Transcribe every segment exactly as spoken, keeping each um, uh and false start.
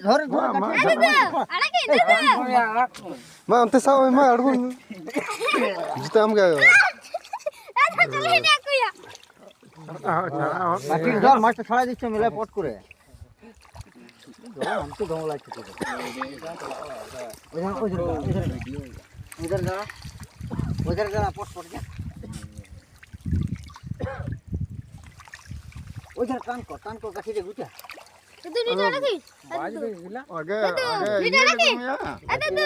ᱫᱷᱚᱨ, ᱫᱷᱚᱨ, ᱢᱟ, ᱢᱟ, ᱠᱟᱹᱴᱤᱡ᱾ ᱟᱲᱟᱜ ᱠᱮᱫ, ᱫᱟᱫᱟ᱾ ᱢᱟ, ᱚᱱᱛᱮ ᱥᱟᱵ ᱢᱮ, ᱢᱟ, ᱟᱬᱜᱚᱱ ᱢᱮ᱾ ᱡᱩᱛᱟᱹ ᱟᱢ ᱜᱮ᱾ ᱟᱫᱚ ᱪᱚᱞᱚ ᱦᱮᱰᱮᱡ ᱟᱹᱜᱩᱭᱟ᱾ ᱠᱟᱹᱴᱤᱡ ᱫᱚ ᱢᱟᱥᱴᱟᱨ ᱪᱷᱟᱲᱟ ᱫᱤᱪᱪᱷᱚ ᱢᱮᱞᱟ ᱯᱚᱴ ᱠᱚᱨᱮ᱾ ᱦᱟᱱᱛᱮ ᱫᱚ ᱞᱟᱡ ᱪᱩᱠᱩ ᱫᱚ᱾ ᱩᱫᱷᱟᱨ, ᱩᱫᱷᱟᱨ, ᱩᱫᱷᱟᱨ, ᱩᱫᱷᱟᱨ ᱫᱟᱬᱟ᱾ ᱩᱫᱷᱟᱨ ᱫᱟᱬᱟ, ᱯᱚᱴ, ᱯᱚᱴ ᱜᱮ᱾ ᱩᱫᱷᱟᱨ ᱴᱟᱱ ᱠᱚ, ᱴᱟᱱ ᱠᱚ, ᱠᱟᱹᱴᱤᱡ ᱨᱮ ᱜᱩᱪᱟ᱾ ᱫᱩᱫᱩ, ᱱᱤ ᱫᱟᱬᱟ ᱠᱤ? ᱟᱜᱮ, ᱫᱩᱫᱩ, ᱟᱜᱮ, ᱱᱤ ᱫᱟᱬᱟ ᱠᱤ? ᱫᱩᱫᱩ᱾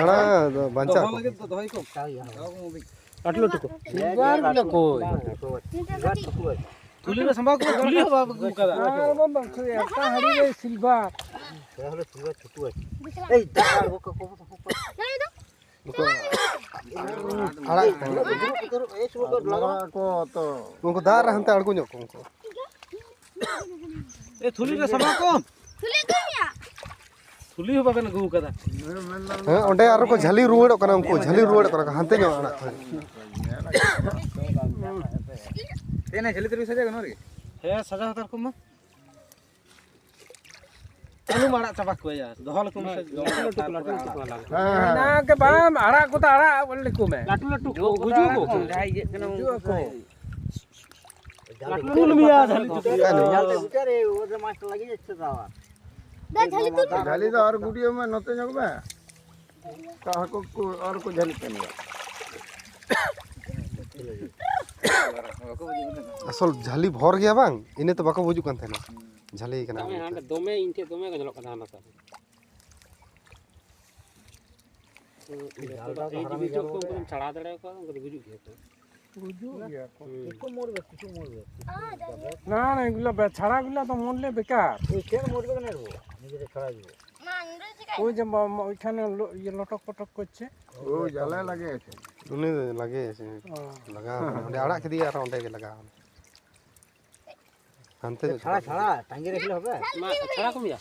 ᱟᱲᱟ ᱫᱚ ᱵᱟᱧᱪᱟᱣ ᱠᱚ᱾ ᱞᱟᱹᱴᱩ ᱞᱟᱹᱴᱩ ᱠᱚ᱾ ᱥᱤᱞᱵᱷᱟᱨ ᱵᱚᱞᱮ ᱠᱚᱭ? ᱛᱩᱞᱤ ᱨᱮ ᱥᱟᱢᱵᱟᱣ ᱠᱚ, ᱛᱩᱞᱤ ᱦᱚᱸ ᱵᱟᱢ ᱟᱹᱜᱩ ᱠᱟᱫᱟ᱾ ᱟᱨ ᱵᱟᱢ ᱵᱟᱝ ᱠᱷᱩᱭᱟ, ᱚᱠᱟ ᱦᱟᱹᱲᱤ ᱨᱮ ᱥᱤᱞᱵᱷᱟᱨ? ᱮᱭ, ᱫᱟᱜ ᱟᱬᱜᱚ ᱠᱟᱠᱚ᱾ ᱱᱩᱠᱩ ᱟᱲᱟᱜ ᱠᱚ᱾ ᱮᱭ, ᱥᱩᱨ ᱠᱚ ᱞᱟᱜᱟᱣ᱾ ᱟᱲᱟᱜ ᱠᱚ ᱛᱚ᱾ ᱩᱱᱠᱩ ᱫᱟᱜ ᱨᱮ ᱦᱟᱱᱛᱮ ᱟᱬᱜᱚ ᱧᱚᱜ ᱠᱚ ᱩᱱᱠᱩ᱾ ᱮ, ᱛᱷᱩᱞᱤ ᱨᱮ ᱥᱟᱢᱵᱟᱣ ᱠᱚᱢ᱾ ᱛᱷᱩᱞᱤ ᱚᱠᱚᱭ ᱢᱮᱭᱟ? ᱛᱷᱩᱞᱤ ᱦᱚᱸ ᱵᱟᱵᱮᱱ ᱟᱹᱜᱩ ᱟᱠᱟᱫᱟ᱾ ᱦᱮᱸ, ᱚᱸᱰᱮ ᱟᱨᱚ ᱠᱚ ᱡᱷᱟᱹᱞᱤ ᱨᱩᱣᱟᱹᱲᱚᱜ ᱠᱟᱱᱟ, ᱩᱱᱠᱩ ᱡᱷᱟᱹᱞᱤ ᱨᱩᱣᱟᱹᱲᱚᱜ ᱠᱟᱱᱟ ᱠᱚ, ᱦᱟᱱᱛᱮ ᱧᱚᱜ ᱟᱲᱟᱜ ᱠᱚ᱾ ᱛᱮᱱᱮ ᱡᱷᱟᱹᱞᱤ ᱛᱮ ᱥᱟᱡᱟ ᱜᱟᱱᱚᱜ ᱨᱮ? ᱦᱮᱸ, ᱥᱟᱡᱟᱣ ᱦᱟᱛᱟᱲ ᱠᱚᱢ ᱢᱟ᱾ ᱟᱞᱚᱢ ᱟᱲᱟᱜ ᱪᱟᱵᱟ ᱠᱚᱣᱟ ᱭᱟ, ᱫᱚᱦᱚ ᱞᱮᱠᱚ ᱢᱮᱥᱮ, ᱡᱚᱢ ᱞᱮᱠᱚ ᱛᱟᱨᱯᱚᱨᱮ ᱟᱲᱟᱜ᱾ ᱦᱮᱸ, ᱦᱮᱸ᱾ ᱚᱱᱟ ᱜᱮ ᱵᱟᱢ ᱟᱲᱟᱜ ᱠᱚᱫᱚ, ᱟᱲᱟᱜ ᱞᱮᱠᱚ ᱢᱮ᱾ ᱞᱟᱹᱴᱩ ᱞᱟᱹᱴᱩ ᱠᱚ ᱜᱩᱡᱩᱜ ᱟᱠᱚ᱾ ᱜᱩᱡᱩᱜ ᱟᱠᱚ᱾ ᱞᱟᱹᱴᱩ ᱞᱟᱹᱴᱩ ᱢᱮᱭᱟ, ᱡᱷᱟᱹᱞᱤ ᱪᱩᱴᱤ᱾ ᱫᱟ ᱡᱷᱟᱹᱞᱤ ᱛᱩᱞ᱾ ᱡᱷᱟᱹᱞᱤ ᱫᱚ ᱟᱨ ᱜᱩᱰᱤᱭᱟᱹ ᱢᱮ, ᱱᱚᱛᱮ ᱧᱚᱜ ᱢᱮ᱾ ᱚᱠᱟ ᱦᱟᱹᱠᱩ ᱠᱚ ᱟᱨ ᱠᱚ ᱡᱷᱟᱹᱞᱤᱜ ᱠᱟᱱ ᱜᱮᱭᱟ᱾ ᱟᱥᱚᱞ ᱡᱷᱟᱹᱞᱤ ᱵᱷᱚᱨ ᱜᱮᱭᱟ ᱵᱟᱝ, ᱤᱱᱟᱹ ᱛᱮ ᱵᱟᱠᱚ ᱵᱩᱡᱩᱜ ᱠᱟᱱ ᱛᱟᱦᱮᱱᱟ᱾ ᱡᱷᱟᱹᱞᱤ ᱠᱟᱱᱟ ᱫᱚᱢᱮ, ᱢᱮᱱᱛᱮ᱾ ᱦᱟᱸᱰᱮ ᱫᱚᱢᱮ ᱤᱧ ᱴᱷᱮᱡ ᱫᱚᱢᱮ ᱠᱚ ᱧᱮᱞᱚᱜ ᱠᱟᱱ ᱛᱟᱦᱮᱱᱟ ᱥᱟᱵ᱾ ᱮᱭ ᱡᱩᱫᱤ ᱩᱱᱠᱩ ᱫᱚᱢ ᱪᱷᱟᱲᱟᱣ ᱫᱟᱲᱮᱭᱟᱠᱚᱣᱟ, ᱩᱱᱠᱩ ᱫᱚ ᱜᱩᱡᱩᱜ ᱜᱮᱭᱟ ᱠᱚ᱾ ᱜᱩᱡᱩᱜ ᱜᱮᱭᱟ ᱠᱚ᱾ ᱦᱩᱸ᱾ ᱠᱤᱪᱷᱩ ᱢᱚᱨ ᱜᱮ, ᱠᱤᱪᱷᱩ ᱢᱚᱨ ᱜᱮ᱾ ᱱᱟ, ᱱᱟ, ᱮᱜᱩᱞᱟ ᱵᱮ-, ᱪᱷᱟᱲᱟ ᱜᱩᱞᱟ ᱫᱚ ᱢᱚᱨᱞᱮ ᱵᱮᱠᱟᱨ᱾ ᱳᱭ ᱪᱮᱫ ᱢᱚᱨ ᱜᱮ ᱵᱮᱱᱟᱣ ᱫᱚ? ᱱᱤᱡᱮ ᱫᱚ ᱪᱷᱟᱲᱟ ᱜᱮ᱾ ওই যে ম-, ম-, ওইখানে লো-, ইয়ে লটক পটক করছে। ও, জ্বালায় লাগে আছে। উনি লাগে আছে। ও। লাগাও। ওটা আড়া খেদি আর ওটাকে লাগাও। আনতে ছাড়া, ছাড়া, টাঙিয়ে রাখলে হবে? মা, ছাড়া কমিয়া?